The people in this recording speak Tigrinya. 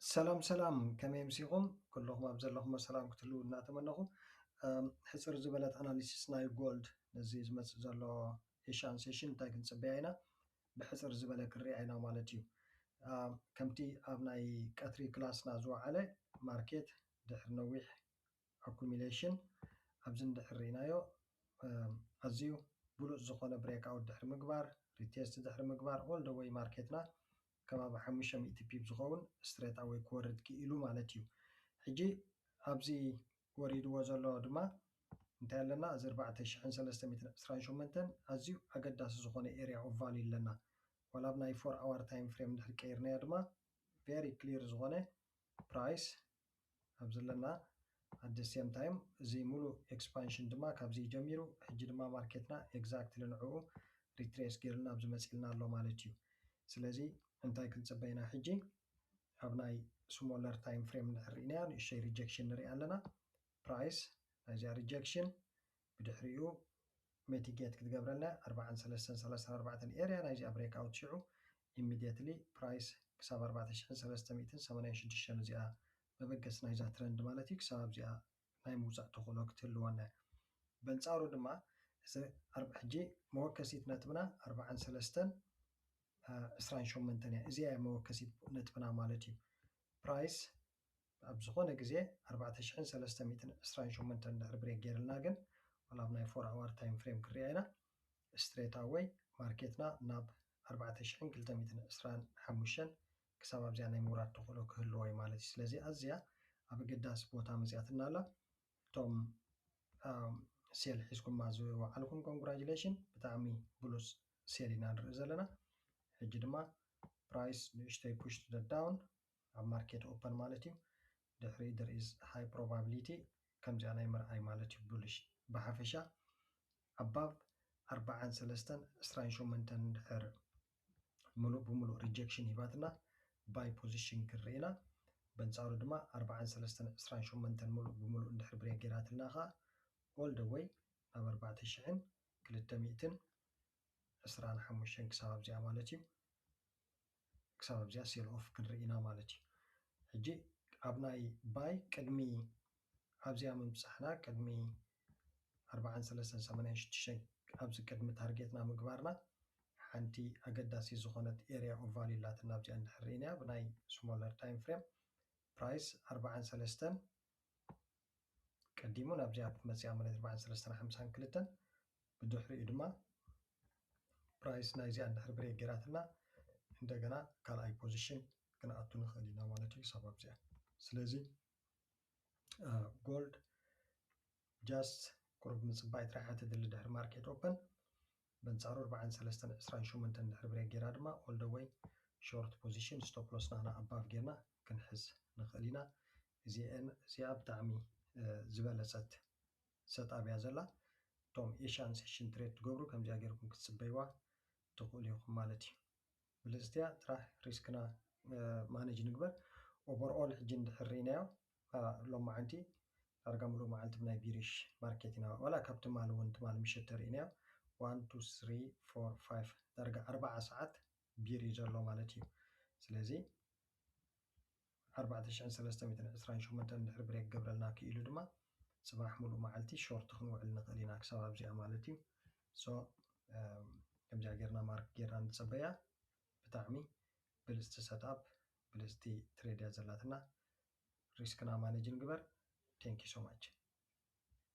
ሰላም ሰላም፣ ከመይ ምሲኹም? ኩልኹም ኣብ ዘለኹም ሰላም ክትህልዉ እናተመነኹ፣ እም፣ ሕጽር ዝበለት ኣናሊሲስ ናይ ጎልድ ነዚ ዝመጽእ ዘሎ ኤሽያን ሴሽን እንታይ ክንጽበያ ኢና ብሕጽር ዝበለ ክንሪኣ ኢና ማለት እዩ። እም፣ ከምቲ ኣብ ናይ ቀትሪ ክላስና ዝወዓለ ማርኬት ድሕሪ ነዊሕ ኣኩሚሌሽን ኣብዚ እንድሕር ርኢናዮ፣ እም፣ ኣዝዩ ብሉጽ ዝኾነ ብሬክኣውት ድሕሪ ምግባር፣ ሪቴስት ድሕሪ ምግባር ኦል ደ ወይ ማርኬትና ከባቢ ሓሙሽተ ሚእቲ ፒፕ ዝኸውን ስትሬት ኣወይ ክወርድ ክኢሉ ማለት እዩ። ሕጂ ኣብዚ ወሪድዎ ዘሎ ድማ እንታይ ኣለና? እዚ ኣርባዕተ ሽሕን ሰለስተ ሚእትን ዕስራን ሸሞንተን ኣዝዩ ኣገዳሲ ዝኾነ ኤርያ ኦፍ ቫልዩ ኣለና። ዋላ ኣብ ናይ ፎር ኣዋር ታይም ፍሬም እንድሕር ቀይርናዮ ድማ ቨሪ ክሊር ዝኾነ ፕራይስ ኣብዚ ኣለና። ኣት ሴም ታይም እዚ ሙሉእ ኤክስፓንሽን ድማ ካብዚ ጀሚሩ ሕጂ ድማ ማርኬትና ኤግዛክትሊ ንዕኡ ሪትሬስ ገይሩና ኣብዚ መፂልና ኣሎ ማለት እዩ። ስለዚ እንታይ ክንፅበይና ሕጂ? ኣብ ናይ ስሞለር ታይም ፍሬም እንድሕር ርኢናያ ንእሽተይ ሪጀክሽን ንርኢ ኣለና። ፕራይስ ናይዚኣ ሪጀክሽን ብድሕሪኡ ሚቲጌት ክትገብረልና ኣርባዓን ሰለስተን ሰላሳን ኣርባዕተን ኤርያ ናይዚኣ ብሬክኣውት ሽዑ ኢሚዲየትሊ ፕራይስ ክሳብ ኣርባዕተ ሽሕን ሰለስተ ሚእትን ሰማንያን ሽዱሽተን እዚኣ መበገሲ ናይዛ ትረንድ ማለት እዩ ክሳብ ኣብዚኣ ናይ ምውፃእ ተኽእሎ ክትህልወና እያ። በንፃሩ ድማ እዚ ኣርብ- ሕጂ መወከሲት ነጥብና ኣርባዓን ሰለስተን ዕስራን ሸሞንተን እያ። እዚኣ እያ መወከሲት ነጥብና ማለት እዩ። ፕራይስ ኣብ ዝኾነ ግዜ ኣርባዕተ ሽሕን ሰለስተ ሚእትን ዕስራን ሸሞንተን እንድሕር ብሬክ ገይርልና ግን ዋላ ኣብ ናይ ፎር ኣዋር ታይም ፍሬም ክሪኣ ኢና ስትሬት ኣወይ ማርኬትና ናብ ኣርባዕተ ሽሕን ክልተ ሚእትን ዕስራን ሓሙሽተን ክሳብ ኣብዚኣ ናይ ምውራድ ተኽእሎ ክህልዎ እዩ ማለት እዩ። ስለዚ ኣዝያ ኣብ ኣገዳሲ ቦታ መፅያትና ኣላ። እቶም ሴል ሒዝኩማ ዝወዓልኩም ኮንግራጁሌሽን፣ ብጣዕሚ ብሉፅ ሴል ኢና ንርኢ ዘለና። ሕጂ ድማ ፕራይስ ንእሽተይ ፑሽ ዳውን ኣብ ማርኬት ኦፐን ማለት እዩ። ድሕሪ there is high probability ከምዚኣ ናይ ምርኣይ ማለት እዩ። ብሉሽ ብሓፈሻ ኣባቭ ኣርባዓን ሰለስተን ዕስራን ሸሞንተን እንድሕር ሙሉእ ብሙሉእ ሪጀክሽን ሂባትና ባይ ፖዚሽን ክንርኢ ኢና። በንፃሩ ድማ ኣርባዓን ሰለስተን ዕስራን ሸሞንተን ሙሉእ ብሙሉእ እንድሕር ብሬክ ገይራትልና ከዓ ኦል ደ ወይ ናብ ኣርባዕተ ሽሕን ክልተ ሚእትን ዕስራን ሓሙሽተን ክሳብ ኣብዚኣ ማለት እዩ። ክሳብ ኣብዚኣ ሴል ኦፍ ክንርኢ ኢና ማለት እዩ። ሕጂ ኣብ ናይ ባይ ቅድሚ ኣብዚኣ ምምፃሕና ቅድሚ ኣርባዓን ሰለስተን ሰማንያን ሽዱሽተን ኣብዚ ቅድሚ ታርጌትና ምግባርና ሓንቲ ኣገዳሲ ዝኾነት ኤርያ ኦፍ ቫልዩ ኣላትና ኣብዚኣ እንድሕር ርኢናያ ብናይ ስሞለር ታይም ፍሬም ፕራይስ ኣርባዓን ሰለስተን ቀዲሙ ናብዚኣ ክትመፅያ ማለት ኣርባዓን ሰለስተን ሓምሳን ክልተን ብድሕሪኡ ድማ ፕራይስ ናይዚኣ እንድሕር ብሬክ ገይራትና እንደገና ካልኣይ ፖዚሽን ክንኣቱ ንኽእል ኢና ማለት እዩ ክሳብ ኣብዚኣ። ስለዚ ጎልድ ጃስት ቁሩብ ምፅባይ ጥራሕ እያ ተድሊ ድሕሪ ማርኬት ኦፐን በንፃሩ ኣርባዓን ሰለስተን ዕስራን ሸሞንተን ድሕሪ ብሬክ ገይራ ድማ ኦል ደ ወይ ሾርት ፖዚሽን ስቶፕ ሎስና ንኣባቭ ጌርና ክንሕዝ ንኽእል ኢና። እዚኣን እዚኣ ብጣዕሚ ዝበለፀት ሰጣብ እያ ዘላ። እቶም ኤሽያን ሴሽን ትሬድ ትገብሩ ከምዚኣ ጌርኩም ክትፅበይዋ ትኽእሉ ኢኹም ማለት እዩ። ብልፅቲ እያ ጥራሕ ሪስክና ማኔጅ ንግበር። ኦቨርኦል ሕጂ እንድሕር ርኢናዮ ሎማዓንቲ ዳርጋ ሙሉእ መዓልቲ ብናይ ቢሪሽ ማርኬት ኢና ዋላ ካብ ትማሊ እውን ትማሊ ምሸት ተርኢናዮ ዋን ቱ ስሪ ፎር ፋይቭ ዳርጋ ኣርባዓ ሰዓት ቢር እዩ ዘሎ ማለት እዩ። ስለዚ ኣርባዕተ ሽሕን ሰለስተ ሚእትን ዕስራን ሸሞንተን እንድሕር ብሬክ ገብረልና ክኢሉ ድማ ፅባሕ ሙሉእ መዓልቲ ሾርት ክንውዕል ንኽእል ኢና ክሳብ ኣብዚኣ ማለት እዩ። ሶ ከምዚኣ ጌርና ማርክ ጌርና ንፀበያ። ብጣዕሚ ብልፅቲ ሰትኣፕ ብልፅቲ ትሬድ እያ ዘላትና። ሪስክና ማኔጅ ንግበር። Thank you so much።